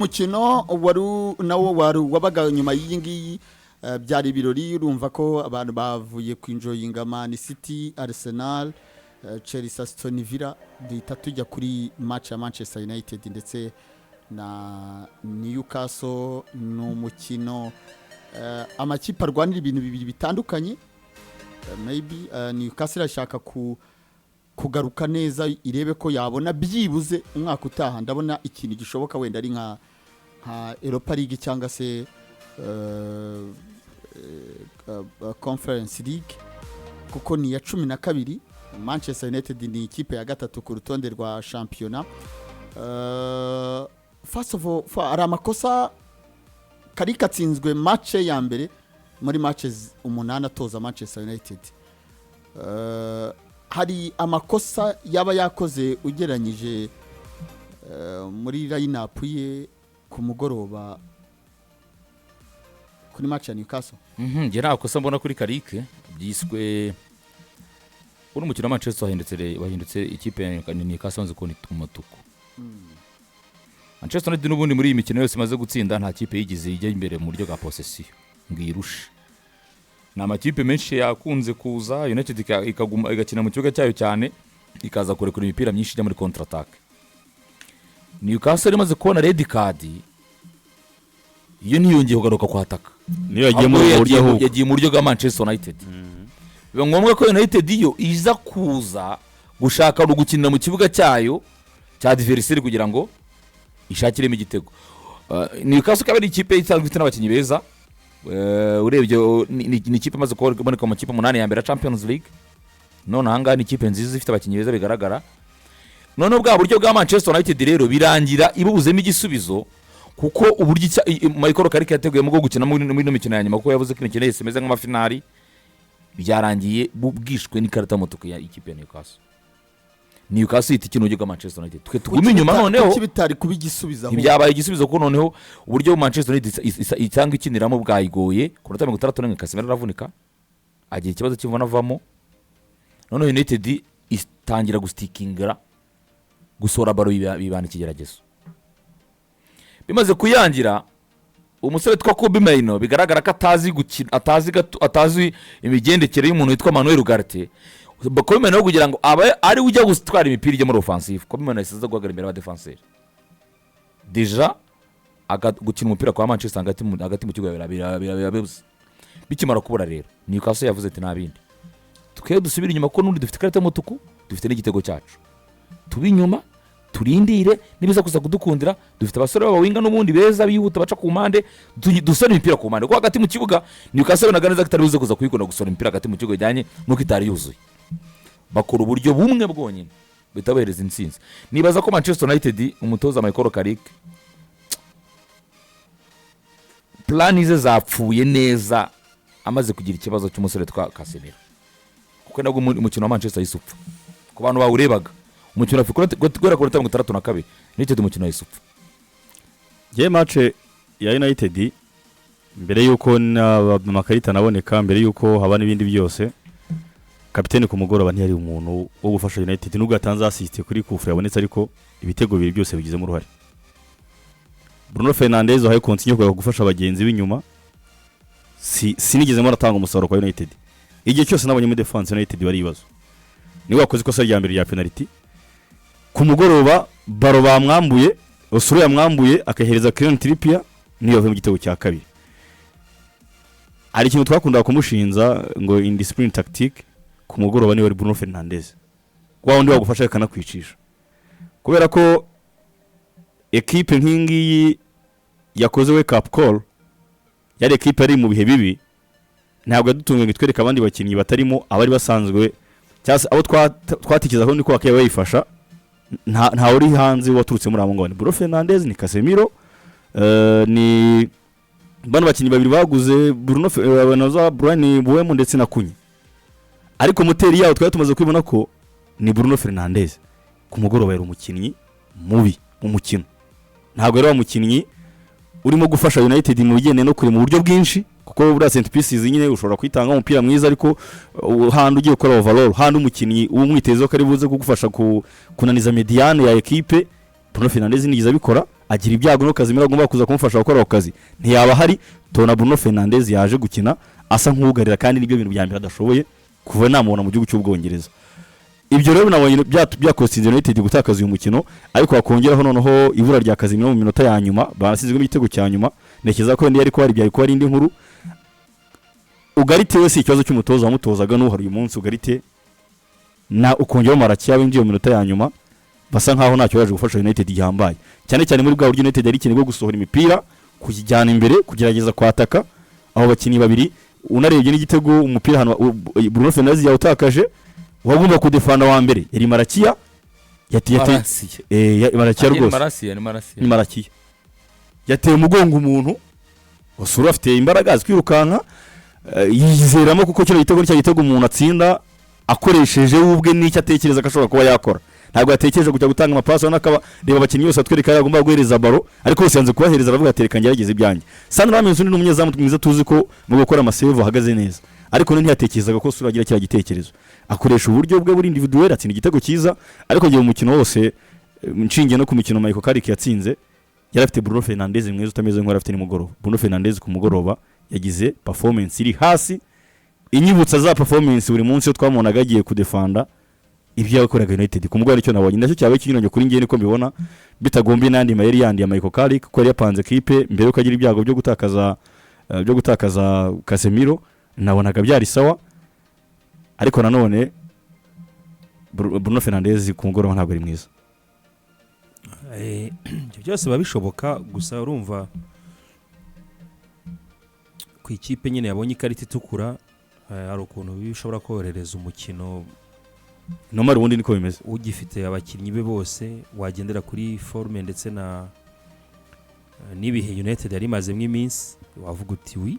Mukino wari nawo wari wabaga nyuma y'iyi ngiyi, byari ibirori. Urumva ko abantu bavuye kwinjoyinga Man City, Arsenal, Chelsea, Aston Villa, duhita tujya kuri match ya Manchester United ndetse na Newcastle. Ni umukino amakipe arwanira ibintu bibiri bitandukanye. Maybe Newcastle irashaka kugaruka neza, irebe ko yabona byibuze umwaka utaha. Ndabona ikintu gishoboka wenda ari nka Europa League cyangwa se Conference League, kuko ni iya 12. Manchester United ni ikipe ya gatatu ku rutonde rwa shampiyona. First of all, hari amakosa. Kari katsinzwe match ya mbere muri matches 8 atoza Manchester United. Hari amakosa yaba yakoze ugereranyije muri line-up ye ku mugoroba kuri match ya Newcastle? Njye nta kosa mbona kuri Carrick. Byiswe uno mukino wa Manchester wahindutse ikipe ya Newcastle wanze kubona umutuku. Manchester United n'ubundi muri iyi mikino yose imaze gutsinda, nta kipe yigeze ijya imbere mu buryo bwa possession ngo iyirushe. Ni amakipe menshi yakunze kuza, United ikaguma igakina mu kibuga cyayo cyane, ikaza kurekura imipira myinshi ijya muri contre attaque. Newcastle imaze kubona red card, iyo ntiyongeye kugaruka kwataka. Niyo yagiye muri Ahubwo ubwo buryo ahubwo. Yagiye mu buryo bwa Manchester United, biba ngombwa ko United yo iza kuza gushaka gukinira mu kibuga cyayo cya adversaire kugira ngo ishakiremo igitego. Newcastle ikaba ari ikipe isanzwe ifite n'abakinnyi beza. Urebye ni ikipe imaze kuboneka mu makipe 8 ya mbere ya Champions League. None ahangaha ni ikipe nziza ifite abakinnyi beza bigaragara. Noneho bwa buryo bwa Manchester United rero birangira ibubuzemo igisubizo, kuko uburyo Michael Carrick yateguyemo bwo gukina muri ino mikino ya nyuma, kuko yavuze ko imikino yose imeze nk'amafinari, byarangiye bwishwe n'ikarita y'umutuku ya ikipe ya Newcastle. Newcastle ihita ikina uburyo bwa Manchester United, twe tugume inyuma. Noneho Kuki bitari kuba igisubizo ahubwo? Ntibyabaye igisubizo, kuko noneho uburyo Manchester United cyangwa ikiniramo bwayigoye. Ku minota 61 Casemiro aravunika, agira ikibazo cy'imvune, avamo. Noneho United itangira gusitikingira gusohora baro, bibana ikigeragezo. Bimaze kuyangira, umusore witwa Kobbie Mainoo bigaragara ko atazi gukina, atazi gato, atazi imigendekere y'umuntu witwa Manuel Ugarte. Kobbie Mainoo kugira ngo abe ari we ujya gutwara imipira ijya muri offensive, Kobbie Mainoo yahise aza guhagarara imbere y'abadefanseri. Déjà gukina umupira kwa Manchester hagati mu kibuga birabuze. Bikimara kubura rero, Newcastle yavuze ati: "Nta bindi, twe dusubire inyuma, kuko n'ubundi dufite ikarita y'umutuku, dufite n'igitego cyacu. Tube inyuma turindire, nibiza kuza kudukundira, dufite abasore b'abawinga n'ubundi beza bihuta baca ku mpande, dusore imipira ku mpande." Kuko hagati mu kibuga Newcastle yabonaga neza ko itari buze kuza kuyikunda gusora imipira hagati mu kibuga, bijyanye n'uko itari yuzuye. Bakora uburyo bumwe bwonyine buhita buhereza intsinzi. Nibaza ko Manchester United, umutoza Michael Carrick, plan ze zapfuye neza amaze kugira ikibazo cy'umusore witwa Casemiro, kuko nabwo umukino wa Manchester yahise upfa. Ku bantu bawurebaga umukino wa guhera ku minota 62 United, umukino wahise upfa. Ngewe match ya United, mbere y'uko amakarita anaboneka, mbere y'uko haba n'ibindi byose, kapitene ku mugoroba ntiyari umuntu wo gufasha United, nubwo yatanze assist kuri kufure yabonetse, ariko ibitego bibiri byose bigizemo uruhare Bruno Fernandes wahaye consigne yo gufasha bagenzi b'inyuma. Si sinigeze mbona atanga umusaruro kwa United. Igihe cyose nabonye muri defense United bari ibibazo. Niwe wakoze ikosa rya mbere rya penalty ku mugoroba, baro bamwambuye, Osuro yamwambuye akayihereza Kieran Trippier, niyo yavuye mu gitego cya kabiri. Hari ikintu twakundaga kumushinza ngo indiscipline tactique, ku mugoroba niwe wari Bruno Fernandes wa wundi wagufasha akanakwicisha, kubera ko ekipe nk'iyi ngiyi yakoze wake up call, yari ekipe yari mu bihe bibi. Ntabwo yadutunguye ngo itwereke abandi bakinnyi batarimo abari basanzwe cyangwa se abo twatekerezaho niko bakabaye bayifasha. Nta uri hanze waturutse muri abo ngabo: ni Bruno Fernandes, ni Casemiro, ni bano bakinnyi babiri baguze, Bruno na Bryan Mbeumo ndetse na Cunha. Ariko moteri yabo twari tumaze kubibona ko ni Bruno Fernandes. Ku mugoroba yari umukinnyi mubi mu mukino. Ntabwo yari wa mukinnyi urimo gufasha United mu bigendanye no kure mu buryo bwinshi, kuko buriya set pieces nyine ushobora kwitanga umupira mwiza, ariko handi ugiye gukora overall, handi umukinnyi umwitezeho ko ari buze kugufasha kunaniza médiane ya ekipe, Bruno Fernandes nigeze abikora. Agira ibyago no Casemiro agomba kuza kumufasha gukora ako kazi ntiyaba ahari. Tubona Bruno Fernandes yaje gukina asa nk'ugarira, kandi nibyo bintu bya mbere adashoboye kuva namubona mu gihugu cy'Ubwongereza. Ibyo rero nabonye byakostinze United gutakaza uyu mukino, ariko wakongeraho noneho ibura rya Casemiro mu minota ya nyuma, barasizwemo igitego cya nyuma. Ntekereza ko wenda yari kuba hari byari kuba ari indi nkuru. Ugarte we si ikibazo cy'umutoza wamutozaga n'uhari uyu munsi. Ugarte na ukongeraho Malacia winjiye mu minota ya nyuma, basa nkaho ntacyo yaje gufasha United gihambaye, cyane cyane muri bwa buryo United yari ikeneye bwo gusohora imipira, kuyijyana imbere, kugerageza kwataka abo bakinnyi babiri. Unarebye n'igitego, umupira hano Bruno Fernandes yawutakaje, uwagomba kudefanda wa mbere yari Malacia. Malacia. Malacia Ni rwose. Malacia, ni Malacia. Ni Malacia yateye umugongo umuntu wasura afite imbaraga, azi kwirukanka, yizeramo kuko kino gitego ni cya gitego umuntu atsinda akoresheje we ubwe n'icyo atekereza ko ashobora kuba yakora. Ntabwo yatekereje kujya gutanga amapasi. Ubona ko reba abakinnyi bose atwereka yagomba guhereza baro, ariko bose yanze kubahereza, aravuga ati: "Reka ngerageze ibyanjye." Senne Lammens undi ni umunyezamu mwiza, tuzi ko mu gukora ama save ahagaze neza, ariko none ntiyatekerezaga ko Sura agira kiriya gitekerezo, akoresha uburyo bwe buri individuel, atsinda igitego cyiza. Ariko ngiye mu mukino wose, nshingiye no ku mikino Michael Carrick yatsinze, yari afite Bruno Fernandes mwiza utameze nk'uwo yari afite nimugoroba. Bruno Fernandes ku mugoroba yagize performance iri hasi, inyibutsa za performance buri munsi iyo twamubonaga agiye kudefanda ibyo yakoraga United. Ku mugoroba nicyo nabonye, nacyo cyaba ikinyuranyo kuri njye, niko mbibona, bitagombye n'andi mayeri yandi ya Michael Carrick, kuko yari yapanze kipe mbere yuko agira ibyago byo gutakaza Casemiro. Nabonaga byari sawa, ariko nanone Bruno Fernandes ku mugoroba ntabwo ari mwiza. Ibyo byose biba bishoboka, gusa urumva ku ikipe nyine yabonye ikarita itukura, hari ukuntu bishobora korohereza umukino. Normal, ubundi niko bimeze. Ugifite abakinnyi be bose, wagendera kuri forme ndetse na n'ibihe United yari imazemo iminsi, wavuga uti: "Wi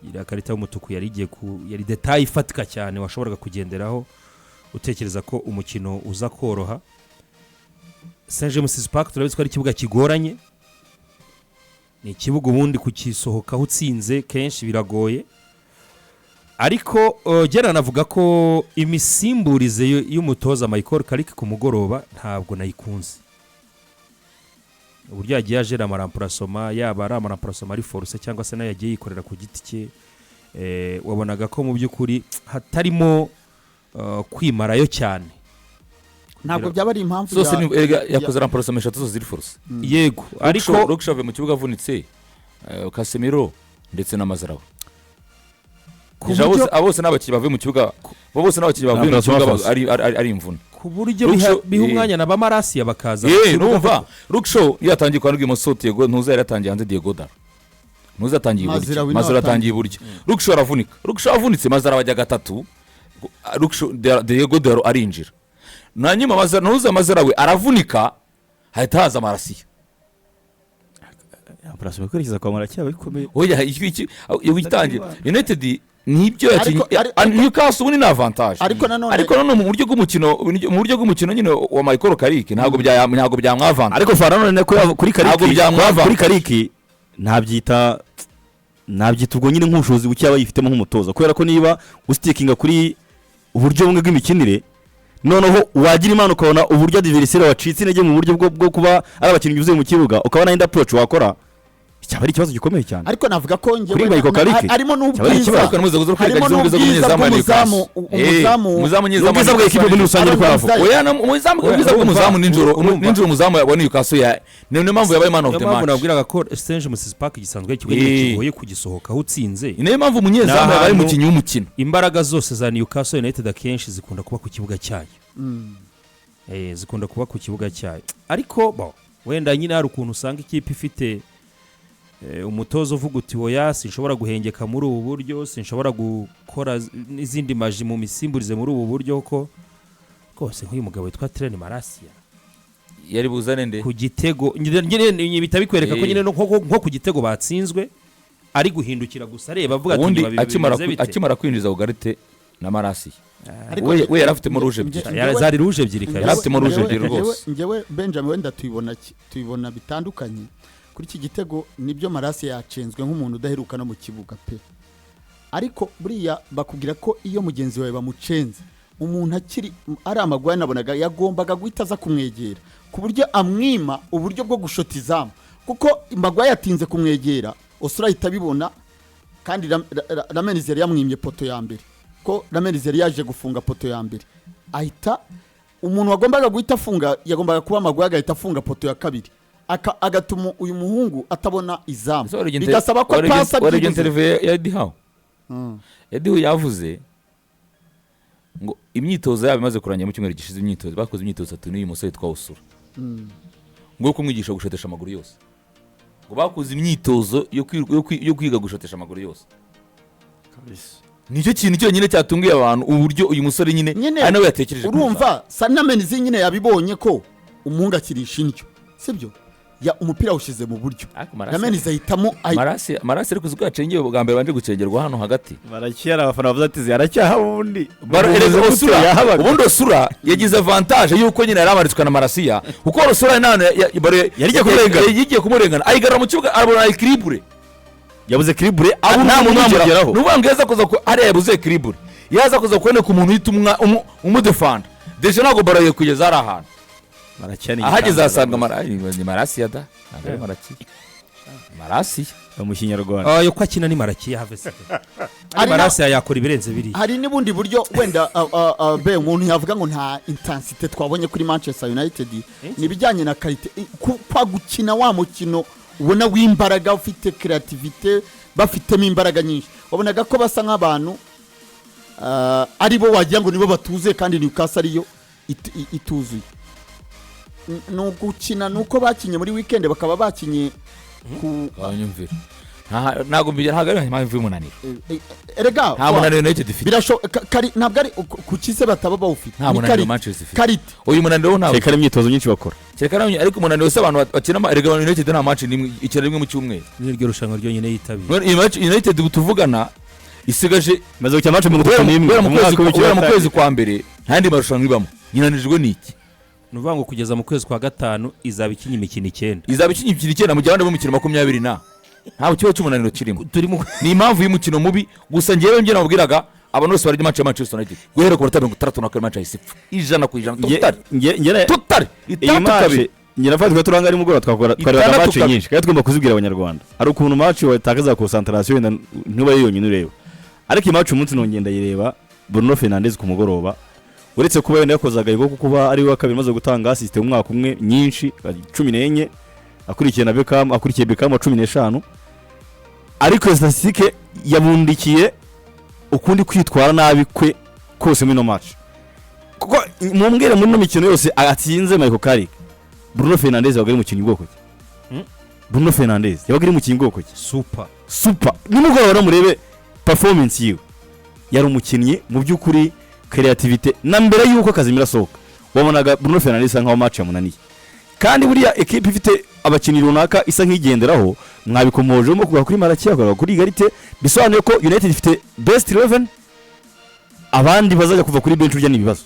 iriya karita y'umutuku yari igiye ku yari détail ifatika cyane washoboraga kugenderaho utekereza ko umukino uza koroha." St James Park turabizi ko ari ikibuga kigoranye, ni ikibuga ubundi kukisohokaho utsinze kenshi biragoye. Ariko gera navuga ko imisimburize y'umutoza Michael Carrick ku mugoroba ntabwo nayikunze, uburyo yagiye ajera ama remplacement, yaba ari ama remplacement ari forcé cyangwa se nayo yagiye yikorera ku giti cye. Wabonaga ko mu by'ukuri hatarimo kwimarayo cyane. Ntabwo byaba ari impamvu Zose ni erega yakoze remplacement eshatu zose ziri forcé. Yego, ariko ariko Luke Shaw avuye mu kibuga avunitse, Casemiro ndetse na Mazraoui. Ku Deja buryo- abo bose ni abakinnyi bavuye mu kibuga, abo bose ni abakinnyi bavuye mu Remplacement kibuga forcé. ari imvune. Ku buryo Luke Shaw- biha umwanya na ba Malacia bakaza mu Eh, kibuga. Numva Luke Shaw iyo yatangiye kwa rw'imoso, Diego ntuza yari yatangiye hanze, Diego Dalot ntuza yatangiye iburyo. Mazraoui nawe. Mazraoui yatangiye iburyo, Luke Shaw aravunika. Luke Shaw avunitse, Mazraoui ajya gatatu, Luke Shaw, Diego Dalot arinjira, nanyuma ntuza Mazraoui aravunika, hahita haza Malacia. Remplacement kwerekeza kwa Malacia bikomeye. Oya, iki iyo itangiye United nibyo yakinnye. Newcastle ubundi ni avantage. Ariko nanone Ariko nanone mu buryo bw'umukino nyine wa Michael Carrick ntabwo byamwavanta. Ariko fara none ko kuri Ntabwo Carrick byamwavanga. Kuri Carrick nabyita ubwo nyine nk'ubushobozi buke yaba yifitemo nk'umutoza, kubera ko niba usitikinga kuri uburyo bumwe bw'imikinire, noneho wagira imana ukabona uburyo adversaire wacitse intege mu buryo bwo kuba ari abakinnyi byuzuye mu kibuga, ukabona indi approach wakora, cyaba ari ikibazo gikomeye cyane. Ariko navuga ko njyewe Kuri Michael Carrick, harimo cyaba ari n'ubwiza ikibazo. Ariko namuze kuza harimo kwirengagiza ubwiza n'ubwiza bw'umunyezamu wa bw'umuzamu. Newcastle. Umuzamu Umuzamu nyezamu Ubwiza bwa ekipe muri rusange ariko Aaron aravuga. Oya, umuzamu, ubwiza bw'umuzamu nijoro, nijoro umuzamu wa Newcastle ya niyo mpamvu yabaye man of Niyo the mpamvu match. nabwiraga ko St James Park gisanzwe ari ikibuga kigoye kugisohokaho utsinze. Niyo mpamvu umunyezamu Ni yabaye ahantu- umukinnyi w'umukino. Imbaraga zose za Newcastle United akenshi zikunda kuba ku kibuga cyayo. Zikunda kuba ku kibuga cyayo, ariko bo wenda nyine hari ukuntu usanga ikipe ifite umutoza uvuga uti: "Oya, sinshobora guhengeka muri ubu buryo, sinshobora gukora n'izindi magie mu misimburize muri ubu buryo," ko rwose nk'uyu mugabo witwa Tyrell Malacia Yari buzane nde? Ku gitego nyine bihita bikwereka ko nyine nko ku gitego batsinzwe ari guhindukira gusa areba avuga ati Ubundi "Nyuma akimara bimeze bite?" akimara kwinjiza Ugarte na Malacia, Ariko we yari afitemo rouge ebyiri. Zari rouge ebyiri Yari kabisa. afitemo rouge ebyiri rwose. Njyewe Benjamin, wenda tubibona bitandukanye kuri iki gitego. Nibyo, Malacia yacenzwe nk'umuntu udaheruka no mu kibuga pe, ariko buriya bakubwira ko iyo mugenzi wawe bamucenze, umuntu akiri ari amagwayi, nabonaga yagombaga guhita aza kumwegera ku buryo amwima uburyo bwo gushota izamu. Kuko Maguire yatinze kumwegera, Osula ahita abibona, kandi Lammens yari yamwimye poteau ya mbere, ko Lammens yari yaje gufunga poteau ya mbere. Ahita umuntu wagombaga guhita afunga yagombaga kuba Maguire, agahita afunga poteau ya kabiri, agatuma uyu muhungu atabona izamu, Ese warebye bigasaba ko pasa warebye byibuze. Interview ya Eddie Howe? Eddie Howe yavuze ngo imyitozo yabo imaze kurangira mu cyumweru gishize, imyitozo bakoze, imyitozo itatu n'uyu musore witwa Osula, ngo yo kumwigisha gushotesha amaguru yose, ngo bakoze imyitozo yo kwiga gushotesha amaguru yose. Nicyo kintu cyonyine cyatunguye abantu, uburyo uyu musore nyine Nyine ari nawe yatekereje. Urumva Lammens nyine yabibonye ko umuhungu akirisha indyo, sibyo? Ya umupira awushyize mu buryo. Ariko Marasi- Lammens ahitamo Marasi ariko uzi ko yacengeye bwa mbere, banje gucengerwa hano hagati. Baracyari abafana bavuze ati aracyaha ubundi. Erega Ubuvuzi Osula gute yahabaga? Ubundi Osula yagize avantage yuko nyine yari amaritswe na Marasiya, kuko Osula nta Yari igiye kumurengana. Yari igiye kumurengana, ayigarura mu kibuga, arabona équilibre. Yabuze équilibre, Abura nta muntu umugeraho. umugeraho. Ni ukuvuga ngo yaza kuza hariya yabuze équilibre, yaza kuza kuboneka umuntu uhita umudefanda, déjà ntabwo ballon ye kugeza hari ahantu. Marakiya ni Ahageze igitangaza ahasanga rwose. Ni Marasiya da, ntabwo ari Marakiya, Marasiya. Mu Kinyarwanda. Ah, yo ko akina ni Marakiya, have se. Hari Marasiya yakora ibirenze biriya. Hari n'ubundi buryo wenda be umuntu yavuga ngo nta intensité twabonye kuri Manchester United, ni ibijyanye na qualité. Kwa gukina wa mukino ubona w'imbaraga, ufite créativité, bafitemo imbaraga nyinshi, wabonaga ko basa nk'abantu ari bo wagira ngo nibo batuzuye, kandi Newcastle ariyo ituzuye. Ni ugukina, ni uko bakinye muri weekend, bakaba bakinye ku Wanyumvira, ntabwo ari impamvu y'umunaniro. Erega Nta munaniro United ifite. Ntabwo ari kuki se bataba bawufite? Nta Ni munaniro Manchester ifite. Qualité. Uyu munaniro wo ntabwo Kereka ari imyitozo myinshi bakora. Kereka nawe, ariko umunaniro se abantu bakina erega United nta match nimwe ikina rimwe mu cyumweru. Niryo rushanwa ryonyine yitabiriye. None iyi match United ubu tuvugana isigaje Maze gukina match mirongo itatu n'imwe guhera mu mu kwezi mwaka w'imikino guhera mu yatangiye. kwezi kwa mbere, nta yandi marushanwa ibamo. Nyinanijwe n'iki? Ni ukuvuga ngo kugeza mu kwezi kwa gatanu izaba ikinnye imikino 9. Izaba ikinnye imikino 9 mu gihe abandi bo mu mikino 20 na ntabwo ikibazo cy'umunaniro kirimo. Turi mu Ni impamvu y'umukino mubi gusa. Ngewe njye nababwiraga, abantu bose barya match ya Manchester United, guhera ku minota 62 match yahise ipfa 100%. Totally. Nge Totally. Iyi Itandatu match kabiri. Njye nafatwa turanga ari mugoroba, twakora twarebaga Itandatu match kabiri. nyinshi, kandi tugomba kuzibwira Abanyarwanda. Hari ukuntu match watakaza concentration, wenda ntuba ari yonyine ureba, ariko iyi match umunsi nongeye ndayireba. Bruno Fernandes ku mugoroba, uretse kuba wenda yakoze agahigo ko kuba ari we wa kabiri umaze gutanga assist mu mwaka umwe nyinshi, 14, akurikiye na Beckham, akurikiye Beckham wa 15, ariko iyo statistique yabundikiye ukundi kwitwara nabi kwe kose muri ino match, kuko mumbwire, muri ino mikino yose atsinze Michael Carrick, Bruno Fernandes yabaga ari umukinnyi bwoko ki? Bruno Fernandes yabaga ari umukinnyi bwoko ki? Super. Super. Nimugoroba rero murebe performance yiwe, yari umukinnyi mu by'ukuri creativité. Na mbere y'uko Casemiro asohoka, wabonaga Bruno Fernandes asa nkaho match yamunaniye. Kandi buriya ekipe ifite abakinnyi runaka isa nk'igenderaho, mwabikomoje kuva kuri Malakia, kuva kuri Ugarte, bisobanuye ko United ifite best 11, abandi bazajya kuva kuri bench, urya ni ibibazo.